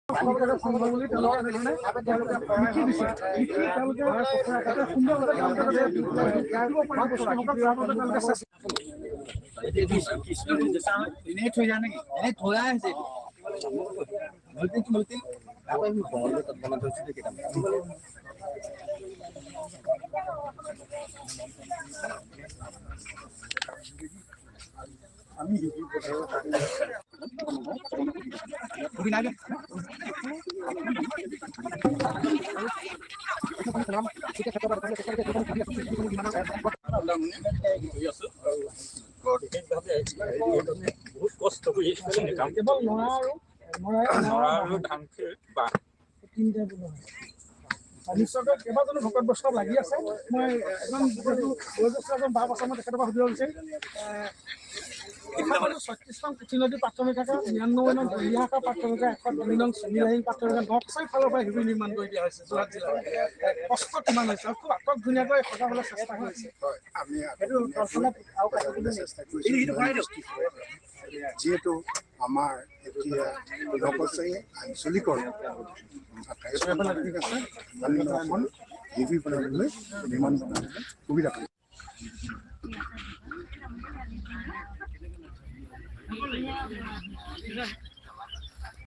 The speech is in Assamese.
বুলি তেওঁলোকে এনেধৰণে তেওঁলোকে লিখি দিছে, লিখি তেওঁলোকে সুন্দৰভাৱে তেওঁলোকে তেওঁলোকে এনেই থৈ যায় নেকি? এনেই থৈ আহিছে। বনাই থৈছো কেইটামান। আমি বহুত কষ্ট কৰি কেৱল নৰা আৰু নৰা আৰু ধান খেৰ বাঁহ তিনিটা বোলা হয়। নিশ্চয়কৈ কেইবাজনো ভকত বৈষ্ণৱ লাগি আছে। মই এজন যিহেতু বয়োজ্যেষ্ঠ এজন বাপ আছে, মই তেখেতৰ পৰা সুধিব বিচাৰিম, 36 নং পুথি নদী প্ৰাথমিক শাখা, 99 নং দলীয়া শাখা প্ৰাথমিক শাখা, 102 নং চেনিলাহী প্ৰাথমিক শাখা, নকচাই ফালৰ পৰা শিবিৰ নিৰ্মাণ কৰি দিয়া হৈছে। যোৰহাট জিলাৰ কষ্ট কিমান হৈছে আৰু খুব আটক ধুনীয়াকৈ সজাবলৈ চেষ্টা কৰিছে? আমি চেষ্টা কৰিছোঁ, যিহেতু আমাৰ এতিয়া নকছাৰী আঞ্চলিকৰ 28খন প্ৰাথমিক আছে, আমি নখন শিবিৰ বনাবলৈ, নিৰ্মাণ বনাবলৈ সুবিধা পাম।